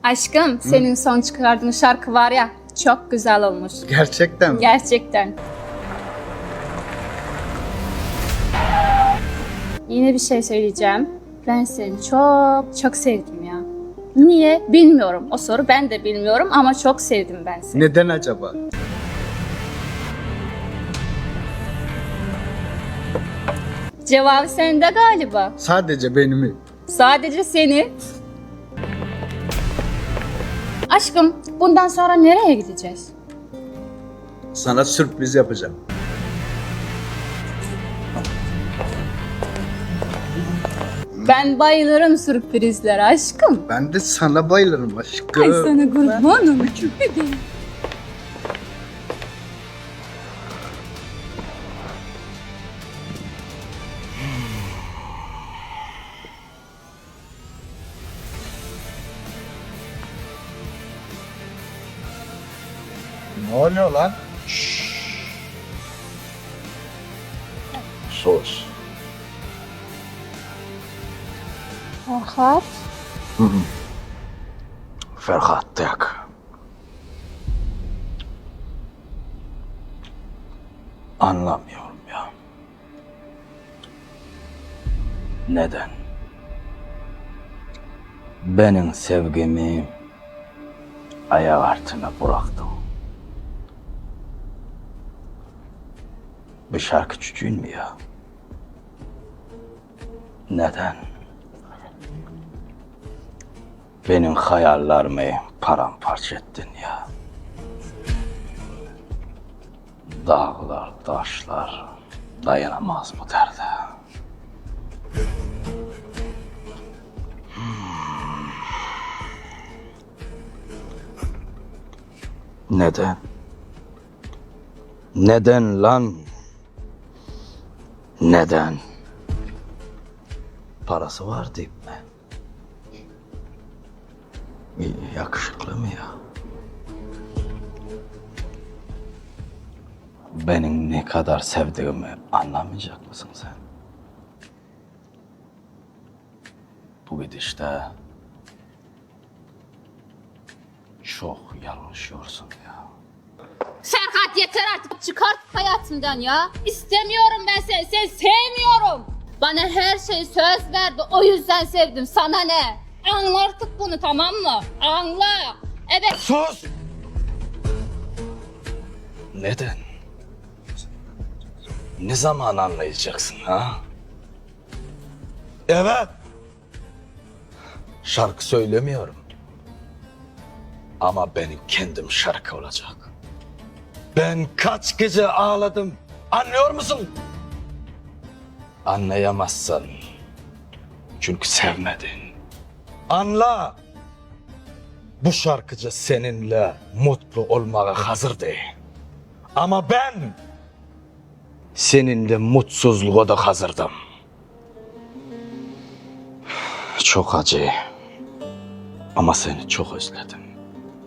Aşkym, seniň son çykardyň şarky var ya, çok güzel olmuş. Gerçekten mi? Gerçekten. Yine bir şey söyleyeceğim. Ben seni çok çok sevdim ya. Niye? Bilmiyorum. O soru ben de bilmiyorum ama çok sevdim ben seni. Neden acaba? Cevabı sende galiba. Sadece beni mi? Sadece seni. Aşkım, bundan sonra nereye gideceğiz? Sana sürpriz yapacağım. Ben bayılırım sürprizlere aşkım. Ben de sana bayılırım aşkım. Ay sana kurbanım. Ne oluyor lan? Sus. Ferhat. Ferhat Tek. Anlamıyorum ya. Neden? Benim sevgimi ayak altına bıraktın. Bir şarkı çocuğun mu ya? Neden? Benim hayallerimi paramparça ettin ya. Dağlar, taşlar dayanamaz bu derde. Hmm. Neden? Neden lan? Neden? Parası var deyip mi? Yakışıklı mı ya? Benim ne kadar sevdiğimi anlamayacak mısın sen? Bu gidişte çok yanlışıyorsun ya. Ferhat yeter artık çıkart hayatımdan ya. İstemiyorum ben seni, seni sevmiyorum. Bana her şey söz verdi o yüzden sevdim sana ne? Anla artık bunu tamam mı? Anla. Evet Sus! Neden? Ne zaman anlayacaksın ha? Evet. Şarkı söylemiyorum. Ama benim kendim şarkı olacak. Ben kaç gece ağladım. Anlıyor musun? Anlayamazsın. Çünkü sevmedin. Anla. Bu şarkıcı seninle mutlu olmaya hazır değil. Ama ben seninle mutsuzluğa da hazırdım. Çok acı. Ama seni çok özledim.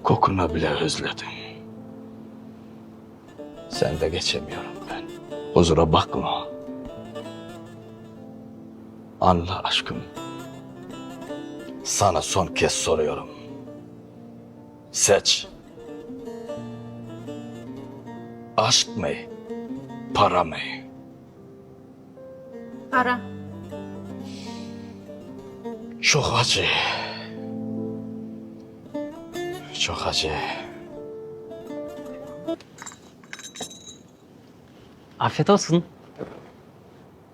Kokuna bile özledim. Sen de geçemiyorum ben. Huzura bakma. Anla aşkım. Sana son kez soruyorum. Seç. Aşk mı? Para mı? para. Çok acı. Çok acı. Afiyet olsun.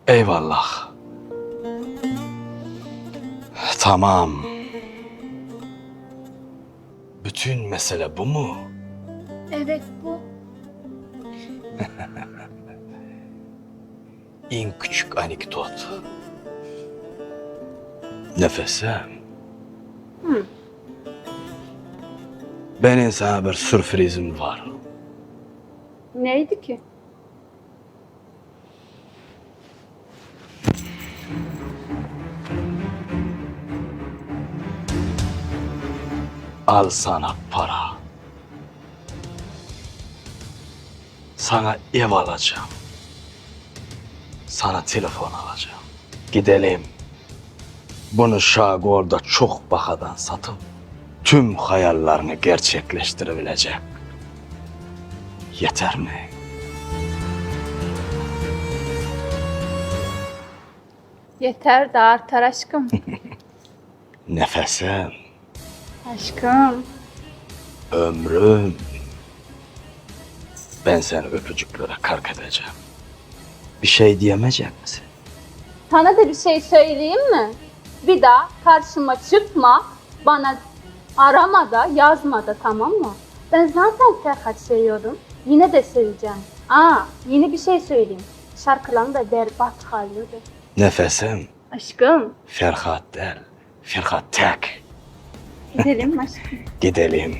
Eyvallah. Tamam. Bütün mesele bu mu? Evet bu. En küçük anekdot. Nefesem. Benim sana bir sürprizim var. Neydi ki? Al sana para. Sana ev alacağım. Sana telefon alacağım. Gidelim. Bunu Şagor'da çok bahadan satıp. Tüm haýallaryňy gerçekleşdiribilejek. Ýetermi? Ýeter de artar aşkym. Nefesim. Aşkym. Ömrüm. Ben seni öpücüklere kark edeceğim. Bir şey diyemeyecek misin? Sana da bir şey söyleyeyim mi? Bir daha karşıma çıkma, bana arama da yazma da tamam mı? Ben zaten Ferhat seviyordum. Yine de seveceğim. Aa, yeni bir şey söyleyeyim. Şarkılarını da berbat halıyordu. Nefesim Aşkım, Ferhat değil, Ferhat Tek. gidelim aşkım. Gidelim.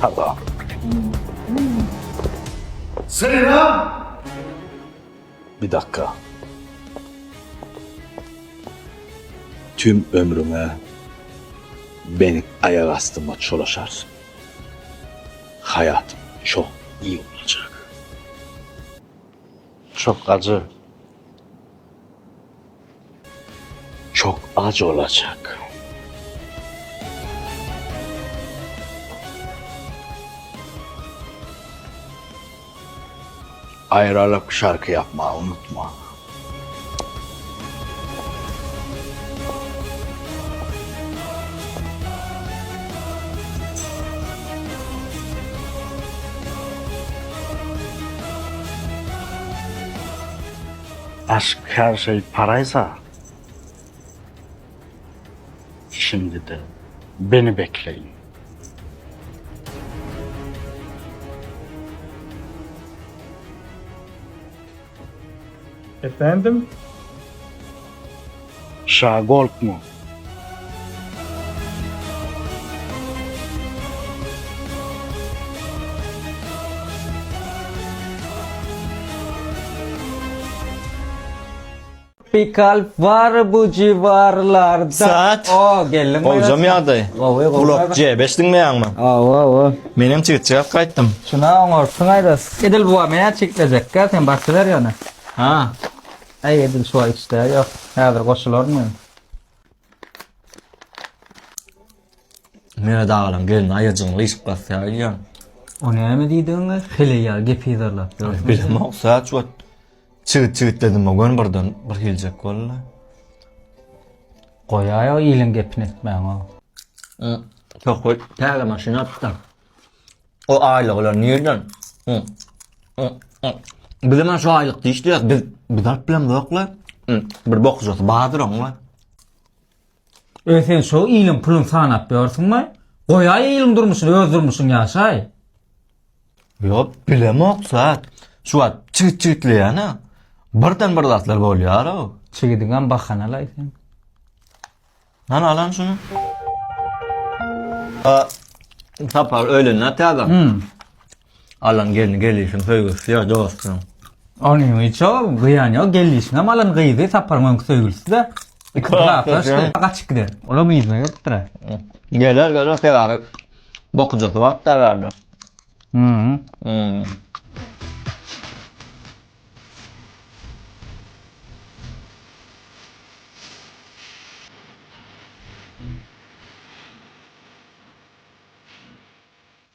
Hadi. Selam! Bir dakika. Tüm ömrüme benim ayak astıma çolaşarsın. Hayatım çok iyi olacak. Çok acı. Çok acı olacak. Ayrılık şarkı yapma unutma. Aşk her şey paraysa şimdi de beni bekleyin. Efendim? Şagolk mu? Bir kalp var bu civarlarda. Saat. O geldim. Gowjam ýagdaý. Gowy, gowy. Blok C5 diňleýäňmi? Awa, awa. Menem çigitjigap gaýtdym. Şuna oňarsyň aýdas. Edil bu menä çitlejekkä sen basyber ýöne. Ha. Aý edil şu aý içde ýok. Häzir goşularmy? Mene dagalaň gelin aýajygyny gyşyp basýar öýdýän. O näme diýdigiňi heleý ýaly gep yzarlap ýörsüň. Bilemok saat şu wagt çigit çigitledim o gün birden bir hiljek boldy. Goýaý o iliň gepini etmäň o. Tohwy täze maşyn alypdyr. O aýlygylar nirden? Biz hem şu aýlykda işleýäs. Biz biz alyp bilemzokla. Bir bokujasy bardyr oňla. Öý sen şo iliň puluny sanap ýörsüňmi? Goýaý iliň durmuşyny öz durmuşyň ýaşaý. Ýok, bilemok saat. Şu wagt çigit çigitleýän-ä. Birden bir zatlar bolýar-ow. Çigidiňem bahanalaý sen. Hany alan şuny. A, Sapar öýlenýär täze. Hmm. Alan gelni gelişiň söýgüsi ýa dostuň. Onuň hiç o gyýan ýok. Gelişiňem alan gyzy Saparyň öňki söýgülisi-de. Ikisi gaçyp gider. Olam yzyna gelipdir. Geler geler sebäbi bokujasy bar da bärde. Hmm. Hmm.